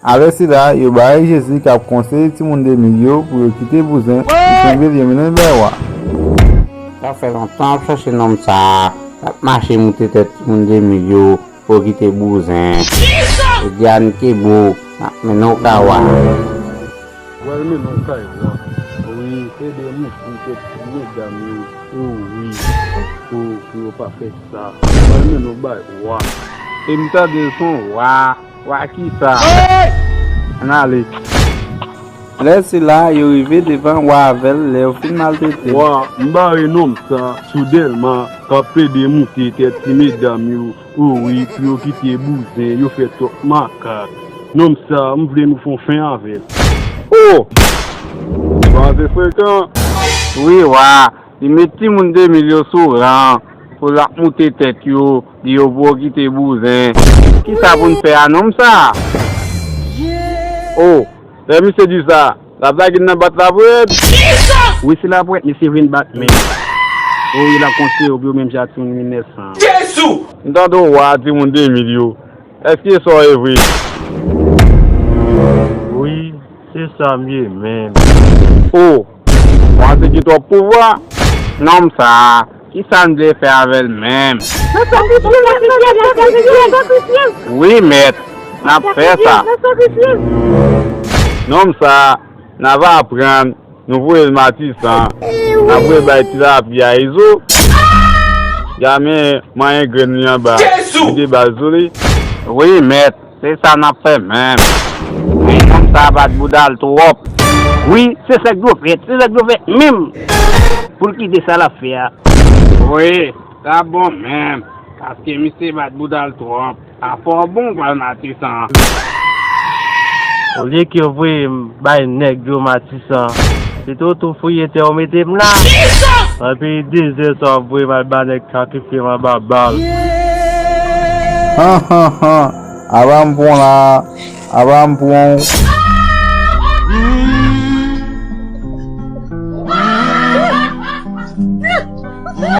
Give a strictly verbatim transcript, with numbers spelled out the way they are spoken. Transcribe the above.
Alè sila, yo bay Jezi k ap konseye timoun de mil yo pou yo kite bouzen, li kenbe l, yo mennen l bay wa. Sa fè lontan ap chache nonm sa a, l ap mache moute tèt timoun de mil yo pou yo kite bouzen. Ediane Kebo, n ap mennen w kay wa. Pral mennen w kay wa. Wi, ede moute tèt ti medam yo. O wi, pou, pou yo pa fè sa. Pral mennen w bay wa. E m tande l se yon wa. Wa kisa? Ann ale. Lè sila, yo rive devan wa avè l lè yo fin maltrete l. Wa, m bare nonm sa sou Dèlma k ap plede moute tèt ti medam yo. O wi, pou yo kite bouzen, yo fè twòp makak. Nonm sa, m vle nou fè yon fen avè l. O! Manzè frekan! Wi, wa. Li met timoun de mil yo sou ran pou l ap moute tèt yo, di yo pou yo kite bouzen. Kisa pou n fè a nonm sa? O, lè misye di sa, l ap lage n nan bat la pou rèd. Wi, se la pou rèd misye vin bat men. O wi, l ap konseye yo pou yo menm jan ak timoun mil nèf san. M tande w wa timoun de mil yo. Èske sa w ye vre? Wi, se sa m ye menm. O, w ap di gen twòp pouvwa? Nonm sa a, kisa n vle fè avè l menm? Wi, mèt, n ap fè sa. Nonm sa a, n ap aprann, nou voye l Matisan, n ap voye bay tilapli a Izo. Jamè manyen grenn li anba, li debal sou li. Wi, mèt. Se sa n ap fè menm. Men nonm sa a bat bouda l twòp. Wi, se sa k dwe fèt, se sa k dwe fèt menm. Pou l kite sa l ap fè a. Wi, sa bon menm. Paske misye bat bouda l twòp. Afè w bon pral Matisan. Olye ke w voye m bay nèg yo Matisan, se tou tou fouye tè w mete m la. Anpi dezè sa w ap voye m al ba nèg sakrifye m anba bal. Han, han, han. Aba m pran w la. Aba m pran w.